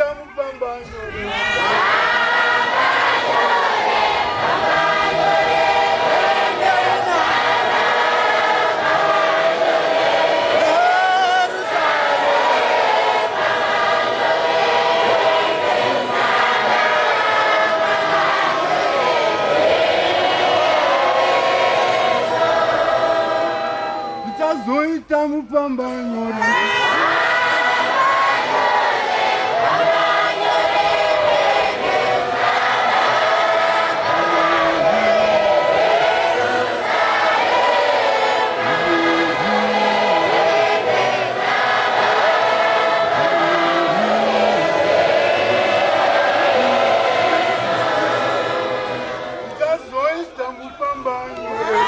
Ndichazoita mupambanyore. Ndichazoita mupambanyore. Ndichazoita mupambanyore.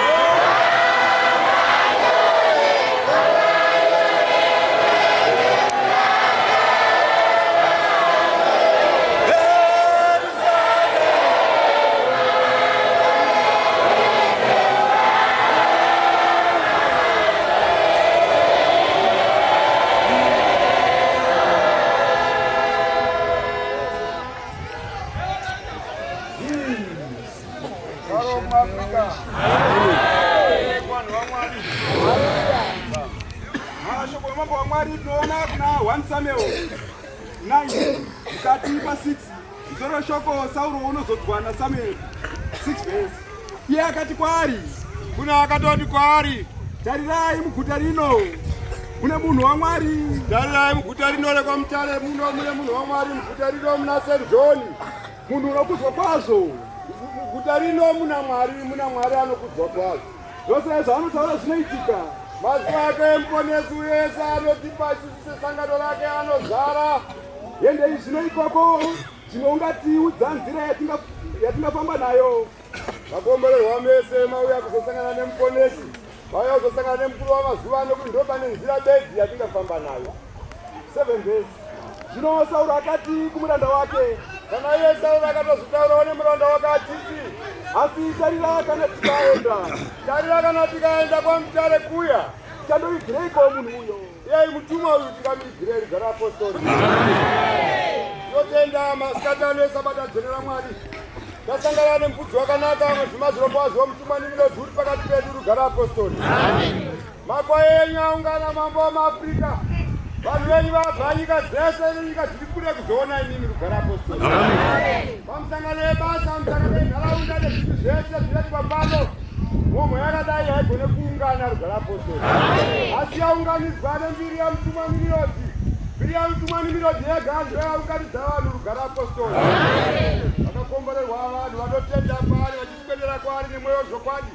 Mashoko emambo waMwari tinoona kuna 1 Samuel 9 mukati pa 6 musoro weshoko Sauro unozodzwa naSamuel 6 verse. Iye akati kwaari, Kuna akatoti kwaari, tarirai muguta rino mune munhu waMwari. Tarirai muguta rino rekwaMutare muno mune munhu waMwari, muguta rino muna St John, Munhu unokudzwa kwazvo. Muguta rino muna Mwari, muna Mwari anokudzwa kwazvo. Zvose zvaanotaura zvinoitika. Mazwi ake emuponesi wese anotipa isusu sesangano rake anozara. Endei zvino ikoko, zvimwe ungatiudza nzira yatingafamba nayo. Makomborerwa mese mauya kuzosangana nemuponesi, mauya kuzosangana nemukuru wamazuva ano, kuti ndo pane nzira bedzi yatingafamba nayo. 7 verse. Zvino Sauro akati kumuranda wake, Kana iye Sauro akatozotaurawo nemuranda wake achiti, asi tarira kana tikaenda, tarira kana tikaenda kwaMutare kuya, tichandovigireiko munhu uyo? Iyai mutumwa uyu tingamivigirei rugare apostori. Tinotenda masikati ano esabata dzvene raMwari. Tasangana nemufudzi wakanaka mazvimazvirokwazvo mutumwa neminodzi uri pakati pedu rugare apostori. Makwai enyu aungana mambo wamaAfrica. Vanhu venyu vabva nyika dzese nenyika dziri kure kuzoona imimi rugare apostori. Pamusangano yebasa, musangano yenharaunda nezvinhu zvese zvinoitwa pano. Mhomho yakadai haigone kuungana rugare apostori. Asi yaunganidzwa nembiri yamutumwa Nimirodi. Mbiri yamutumwa Nimirodi yega ndiyo yaunganidza vanhu rugare apostori. Vakakomborerwa vanhu vanotenda kwaari vachiswedera kwaari nemwoyo zvokwadi.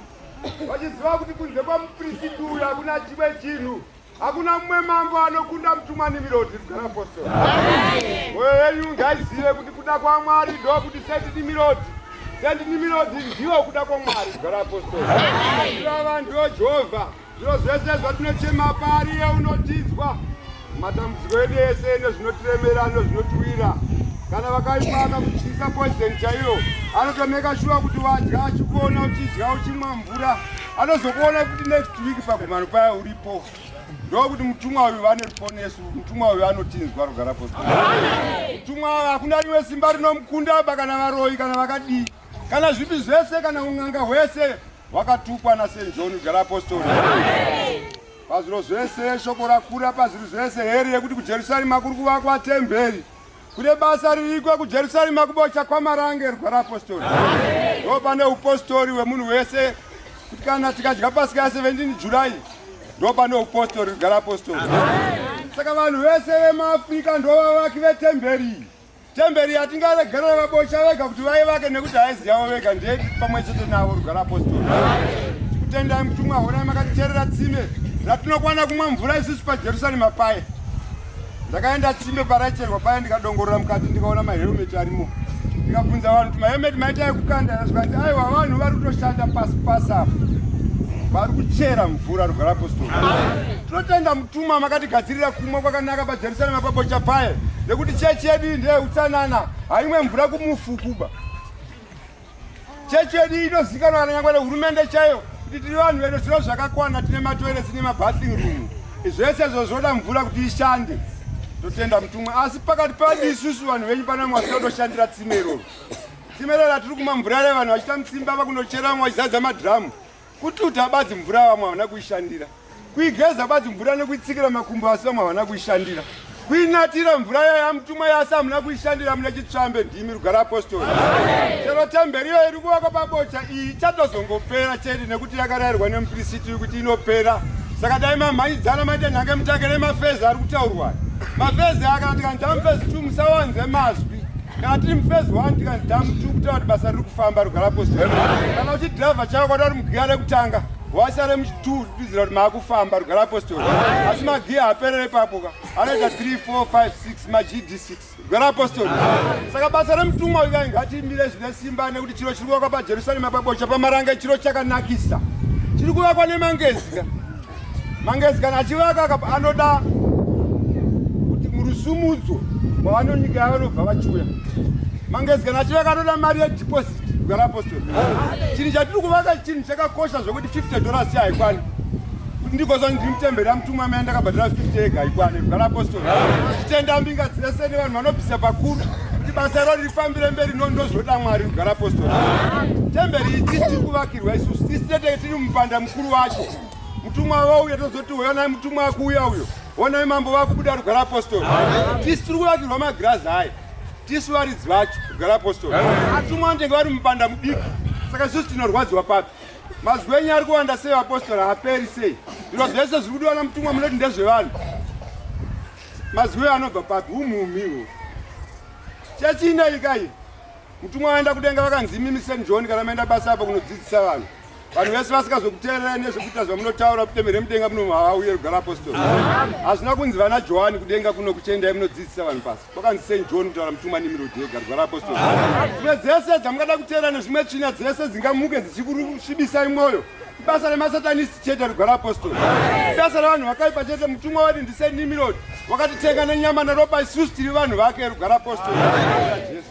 Vachiziva kuti kunze kwamupristi uyu hakuna chimwe chinhu. Hakuna mumwe mambo anokunda mutumwa Nimirodi rugare apostori. Mwoyo yenyu ngaizive kuti kuda kwaMwari ndokuti Saint Nimirodi. Saint Nimirodi ndiwo kuda kwaMwari rugare apostori. Ivava ndiwo Jehovha. Zviro zvese zvatinochema pari iye unotinzwa. Matambudziko edu ese nezvinotiremera nezvinotiwira. Kana vakaipa akakudyisa poison chaiyo anotomeka shuwa kuti wadya achikuona uchidya uchimwa mvura anozokuona kuti next week pagumano paya uripo. Ndokuti mutumwa uyu vane ruponeso, mutumwa uyu anotinzwa rugara posto. Mutumwa ava hakuna rimwe simba rinomukunda ba kana varoyi kana vakadii kana zvipi zvese kana un'anga hwese hwakatukwa naSt John rugara apostori. Pazviro zvese shoko rakura pazviro zvese heri yekuti kuJerusarema kuri kuvakwa temberi. Kune basa ririko kuJerusarema kubocha kwaMarange rugara apostori. Ndo pane upostori hwemunhu wese kuti kana tikadya pasika ya 17 July ndo pane upostori rugara apostori. Saka vanhu vese vemuAfrica ndovavaki vetemberi. Temberi yatingaregerera vabocha vega kuti vaivake nekuti haizi yavo vega ndeyedu pamwe chete navo rugara apostori. Tikutendai mutumwa honai makaticherera tsime ratinokwana kumwa mvura isusu paJerusarema paye. Ndakaenda tsime paraicherwa paye ndikadongorora mukati ndikaona mahelmet arimo. Ndikabvunza vanhu kuti mahelmet maita ekukanda zvikanzi aiwa vanhu vari kutoshanda pasi pasi apo. Vari kuchera mvura rugara apostori. Tinotenda mutumwa makatigadzirira kumwa kwakanaka paJerusarema pabocha paye nekuti chechi yedu iyi ndeyeutsanana haimwe mvura kumufukuba. Chechi yedu iyi inozikanwa kana nyangwe nehurumende chaiyo kuti tiri vanhu vedu zviro zvakakwana tine matoilets nemabathing room zvese izvo zvoda mvura kuti ishande. Totenda mutumwa, asi pakati pedu isusu vanhu venyu pana vamwe vasina kutoshandira tsime iroro. Tsime iroro ratiri kumwa mvura re vanhu vachiita mutsimba vakunochera vamwe vachizadza madhiramu. Kututa badzi mvura vamwe havana kuishandira. Kuigeza badzi mvura nekuitsikira makumbo asi vamwe havana kuishandira. Kuinatira mvura yayo amutumwa yasi hamuna kuishandira mune chitsvambe ndimi rugare apostori. Chero temberi iyo iri kuvakwa pabocha iyi ichatozongopera chete nekuti yakarayirwa nemupirisiti kuti inopera. Saka dai mamhanyidzana maita nhange mutange nemafezi ari kutaurwa. Mafezi aya kana tikanzi tamufezi 2 musawanze mazwi. Kana tiri mufezi 1 tikanzi tamu 2 kutaura kuti basa riri kufamba rugare apostori. Kana uchidhiraivha chako kwada uri mugiya rekutanga wasare muchi2 kuitira kuti maakufamba rugare apostori. Asi magiya haperere ipapo ka. Anoita 3 4 5 6 magd 6 rugare apostori. Saka basa remutumwa uyu kai ngatimire zvine simba nekuti chiro chiri kuvakwa paJerusarema pabocha pamaranga chiro chakanakisa. Chiri kuvakwa nemangezi ka. Mangezi kana achivaka anoda kuti murusumudzo kwavanonyika yavanobva vachiuya. Mangezi kana achivaka anoda mari yedeposit rugare apostori. Chinhu chatiri kuvaka chinhu chakakosha zvekuti 50 dollars haikwani. Ndikoza ndiri mutemberi yamutumwa mai ndakabhadhara 50 ega haikwani rugare apostori. Tichitenda mbinga dzese nevanhu vanobvisa pakuru kuti basa iro rifambire mberi no ndozvoda Mwari rugare apostori. Temberi iyi tisi tiri kuvakirwa isusu tisi tete tiri mupanda mukuru wacho. Mutumwa wauya tozoti honai mutumwa akuuya uyo. Honai mambo vakubuda rugare apostori. Tisi tiri kuvakirwa magirazi aya. Tisu varidzi vacho rugare apostori. Atumwa vanenge vari mupanda mudiki. Saka isusu tinorwadziwa papi? Mazwi enyu ari kuwanda sei apostori haaperi sei? Zviro zvese zviri kudiwa namutumwa munoti ndezvevanhu. Mazwi anobva papi? Umhumhiwo. Chechina ikai. Mutumwa waenda kudenga vakanzi imimi St John kana maenda basa apa kunodzidzisa vanhu. Vanhu vese vasikazokuteererai nezvekuita zvamunotaura kutembere mudenga muno havauye rugare apostori. Hazvina kunzi vana Johani kudenga kuno kuchiendai munodzidzisa vanhu pasi. Kwakanzi St John kutaura mutumwa Nimrod ega rugare apostori. Dzimwe dzese dzamungada kuteera nezvimwe tsvina dzese dzingamuke dzichikusvibisai mwoyo. Ibasa remasatanist chete rugare apostori. Ibasa revanhu vakaipa chete mutumwa wedu ndi St Nimrod. Wakatitenga nenyama neropa isusu tiri vanhu vake rugare apostori. Jesu.